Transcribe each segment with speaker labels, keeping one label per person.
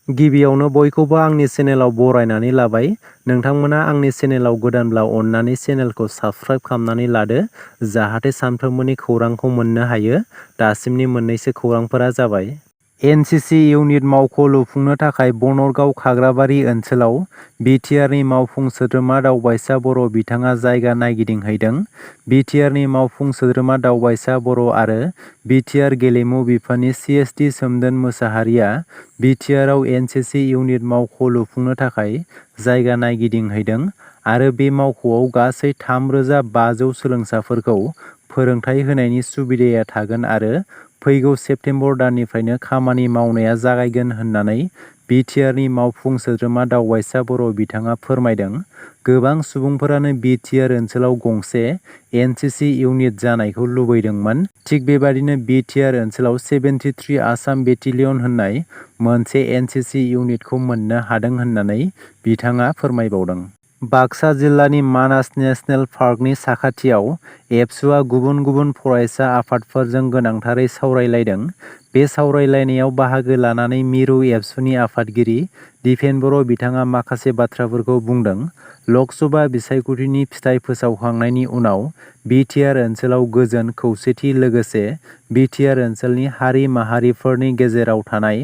Speaker 1: गिबियावनो बयखौबो आंनि चेनेलाव बरायनानै लाबाय। नोंथांमोना आंनि चेनेलाव गोदानब्ला अननानै चेनेलखौ साबस्क्राइब खालामनानै लादो जाहाथे सानफ्रोमबोनि खौरांखौ मोननो हायो। दासिमनि मोननैसो खौरांफोरा जाबाय। एनसिसि इउनिट मावख' लुफुंनो थाखाय बनरगाव खाग्राबारि ओनसोलाव बिटिआरनि मावफुं सोद्रोमा दावबायसा बर' बिथाङा जायगा नायगिदिंहैदों। बिटिआरनि मावफुं सोद्रोमा दावबायसा बर' आरो बिटिआर गेलेमु बिफाननि सिएसडि सोमदोन मोसाहारिया बिटिआरआव एनसिसि इउनिट मावख' लुफुंनो थाखाय जायगा नायगिदिंहैदों आरो बे मावख'आव गासै 3,500 सोलोंसाफोरखौ फोरोंथाय होनायनि सुबिदाया थागोन आरो फैगौ सेप्तेम्बर दाननिफ्रायनो खामानि मावनाया जागायगोन होननानै बिटिआरनि मावफुं सोद्रोमा दावबायसा बर' बिथाङा फोरमायदों। गोबां सुबुंफोरानो बिटिआर ओनसोलाव गंसे एनसिसि इउनिट जानायखौ लुबैदोंमोन। थिग बेबादिनो बिटिआर ओनसोलाव 73 आसाम बेटेलियन होननाय मोनसे एनसिसि इउनिटखौ मोननो हादों होननानै बिथाङा फोरमायबावदों। बाक्सा जिल्लानि मानास नेसनेल पार्कनि साखाथियाव एबसुआ गुबुन गुबुन फरायसा आफादफोरजों गोनांथारै सावरायलायदों। बे सावरायलायनायाव बाहागो लानानै मिरु एबसुनि आफादगिरि दिपेन बर' बिथाङा माखासे बाथ्राफोरखौ बुंदों। लकसभा बिसायख'थिनि फिथाइ फोसावखांनायनि उनाव बिटिआर ओनसोलाव गोजोन खौसेथि लोगोसे बिटिआर ओनसोलनि हारि माहारिफोरनि गेजेराव थानाय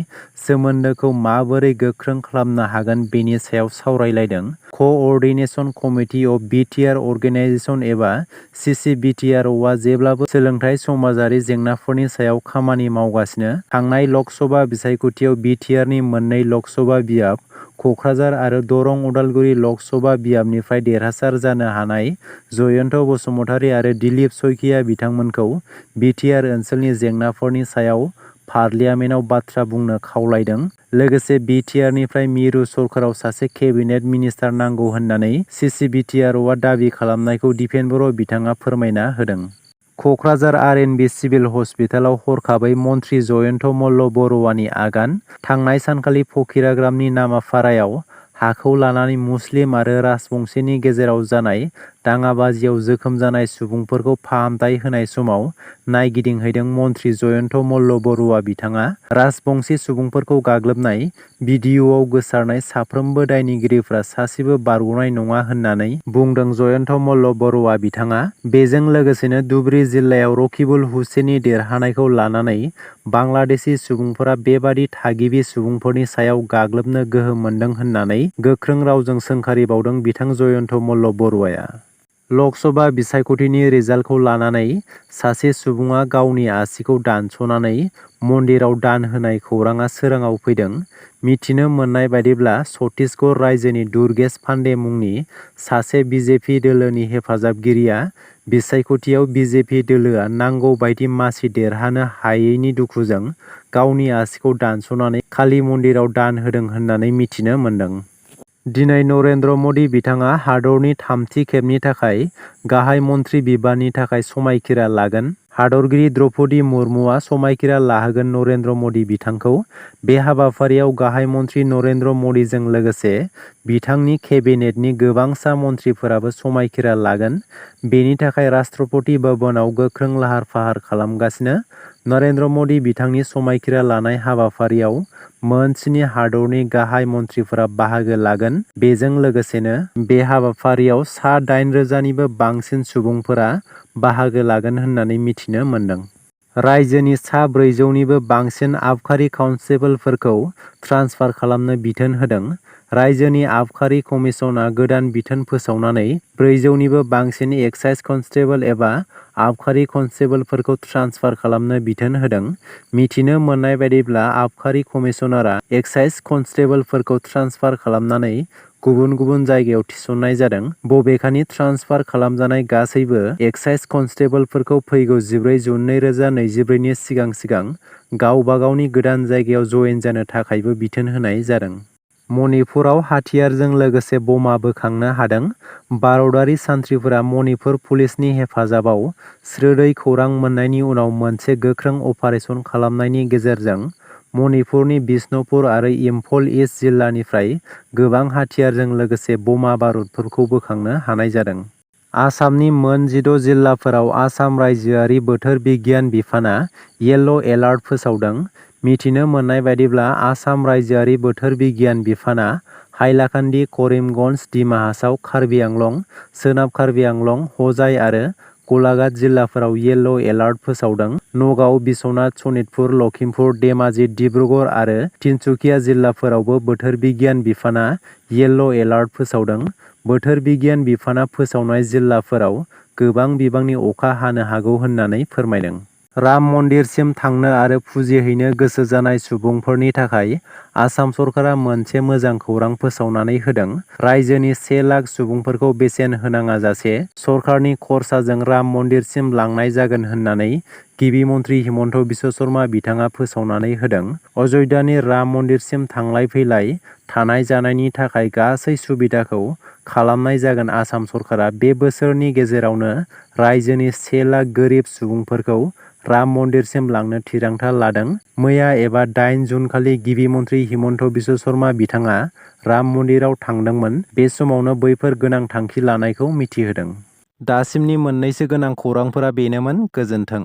Speaker 1: सोमोन्दोखौ माबोरै गोख्रों खालामनो हागोन बेनि सायाव सावरायलायदों। क'अर्डिनेशन कमिटि अफ बिटिआर अर्गेनाइजेशन एबा सिसिबिटिआरआ जेब्लाबो सोलोंथाइ समाजारि जेंनाफोरनि सायाव खामानि मावगासिनो। थांनाय लकसभा बिसायख'थियाव बिटिआरनि मोननै लकसभा बियाब क'क्राझार आरो दरं उदालगुरि लकसभा बियाबनिफ्राय देरहासार जानो हानाय जयन्त बसुमतारी आरो दिलीप सयकिया बिथांमोनखौ बिटिआर ओनसोलनि जेंनाफोरनि सायाव पार्लियामेन्टआव बाथ्रा बुंनो खावलायदों। लोगोसे बिटिआरनिफ्राय मिरु सरकाराव सासे केबिनेट मिनिस्टार नांगौ होननानै सिसिबिटिआरआ दाबि खालामनायखौ दिपेन बर' बिथाङा फोरमायना होदों। क'क्राझार आर.एन.बि सिभिल हस्पिटालाव हरखाबै मन्थ्रि जयन्त मल्ल बरुवानि आगान। थांनाय सानखालि फकिराग्रामनि नामाफारायाव हाखौ लानानै मुस्लिम आरो राजबंशीनि गेजेराव जानाय दाङाबाजियाव जोखोम जानाय सुबुंफोरखौ फाहामथाय होनाय समाव नायगिदिंहैदों मन्थ्रि जयन्त मल्ल बरुवा बिथाङा। राजबंशी सुबुंफोरखौ गाग्लोबनाय भिडिअ'आव गोसारनाय साफ्रोमबो दायनिगिरिफ्रा सासेबो बारग'नाय नङा होननानै बुंदों जयन्त मल्ल बरुवा बिथाङा। बेजों लोगोसेनो धुबरी जिल्लायाव रकिबुल हुसेननि देरहानायखौ लानानै बांलादेशी सुबुंफोरा बेबादि थागिबि सुबुंफोरनि सायाव गाग्लोबनो गोहो मोन्दों होननानै गोख्रों रावजों सोंखारिबावदों बिथां जयन्त मल्ल बरुवाया। लकसभा बिसायख'थिनि रिजाल्टखौ लानानै सासे सुबुङा गावनि आसिखौ दानस'नानै मन्दिराव दान होनाय खौराङा सोराङाव फैदों। मिथिनो मोननाय बायदिब्ला छत्तीसगढ़ रायजोनि दुर्गेश पान्डे मुंनि सासे बिजेपि दोलोनि हेफाजाबगिरिया बिसायख'थियाव बिजेपि दोलोआ नांगौ बायदि मासि देरहानो हायैनि दुखुजों गावनि आसिखौ दानस'नानै काली मन्दिराव दान होदों होननानै मिथिनो मोन्दों। दिनै नरेन्द्र मदि बिथाङा हादरनि थामथि खेबनि थाखाय गाहाय मन्थ्रि बिबाननि थाखाय समायखिरा लागोन। हादरगिरि द्रौपदी मुर्मुआ समायखिरा लाहोगोन नरेन्द्र मदि बिथांखौ। बे हाबाफारियाव गाहाय मन्थ्रि नरेन्द्र मदिजों लोगोसे बिथांनि केबिनेटनि गोबांसा मन्थ्रिफोराबो समायखिरा लागोन। बेनि थाखाय राष्ट्रपति भवनाव गोख्रों लाहार फाहार खालामगासिनो। नरेन्द्र मदि बिथांनि समायखिरा लानाय हाबाफारियाव मोन 7 हादरनि गाहाय मन्थ्रिफोरा बाहागो लागोन। बेजों लोगोसेनो बे हाबाफारियाव सा 8,000निबो बांसिन सुबुंफोरा बाहागो लागोन होननानै मिथिनो मोन्दों। रायजोनि सा 400निबो बांसिन आबखारि कनस्टेबलफोरखौ ट्रान्सफार खालामनो बिथोन होदों। रायजोनि आबखारि कमिसनआ गोदान बिथोन फोसावनानै 400निबो बांसिन एक्साइज कनस्टेबल एबा आबखारि कनस्टेबलफोरखौ ट्रान्सफार खालामनो बिथोन होदों। मिथिनो मोननाय बायदिब्ला आबखारि कमिसनारआ एक्साइज कनस्टेबलफोरखौ ट्रान्सफार खालामनानै गुबुन गुबुन जायगायाव थिसननाय जादों। बबेखानि ट्रान्सफार खालामजानाय गासैबो एक्साइज कनस्टेबलफोरखौ फैगौ 14 जुन 2024नि सिगां गावबा गावनि गोदान जायगायाव जयेन जानो थाखायबो बिथोन होनाय जादों। मणिपुराव हाथियारजों लोगोसे बमा बोखांनो हादों। भारतारि सान्थ्रिफोरा मणिपुर पुलिसनि हेफाजाबाव स्रोदै खौरां मोननायनि उनाव मोनसे गोख्रों अपारेसन खालामनायनि गेजेरजों मणिपुरनि बिष्णुपुर आरो इम्फल इस्ट जिल्लानिफ्राय गोबां हाथियारजों लोगोसे बमा बारुदफोरखौ बोखांनो हानाय जादों। आसामनि मोन 16 जिल्लाफोराव आसाम रायजोआरि बोथोर बिगियान बिफाना येल्ल' एलार्ट फोसावदों। मिथिनो मोननाय बायदिब्ला आसाम रायजोआरि बोथोर बिगियान बिफाना हाइलाकान्दि, करिमगन्ज, डिमा हासाव, कार्बि आंलं, सोनाब कार्बि आंलं, हजाइ आरो गलाघाट जिल्लाफोराव येल्ल' एलार्ट फोसावदों। नगाव, बिश्वनाथ, सनितपुर, लखिमपुर, धेमाजि, डिब्रुगड़ आरो तिनसुकिया जिल्लाफोरावबो बोथोर बिगियान बिफाना येल्ल' एलार्ट फोसावदों। बोथोर बिगियान बिफाना फोसावनाय जिल्लाफोराव गोबां बिबांनि अखा हानो हागौ होननानै फोरमायदों। राम मन्दिरसिम थांनो आरो फुजिहैनो गोसो जानाय सुबुंफोरनि थाखाय आसाम सरकारा मोनसे मोजां खौरां फोसावनानै होदों। रायजोनि 1 लाख सुबुंफोरखौ बेसेन होनाङाजासे सरकारनि खरसाजों राम मन्दिरसिम लांनाय जागोन होननानै गिबि मन्थ्रि हिमन्त बिश्व शर्मा बिथाङा फोसावनानै होदों। अय'ध्यानि राम मन्दिरसिम थांलाय फैलाय, थानाय जानायनि थाखाय गासै सुबिदाखौ खालामनाय जागोन। आसाम सरकारा बे बोसोरनि गेजेरावनो रायजोनि 1 लाख गोरिब सुबुंफोरखौ राम मन्दिरसिम लांनो थिरांथा लादों। मैया एबा 8 जुनखालि गिबि मन्थ्रि हिमन्त बिश्व शर्मा बिथाङा राम मन्दिराव थांदोंमोन। बे समावनो बैफोर गोनां थांखि लानायखौ मिथिहोदों। दासिमनि मोननैसो गोनां खौरांफोरा बेनोमोन। गोजोन्थों।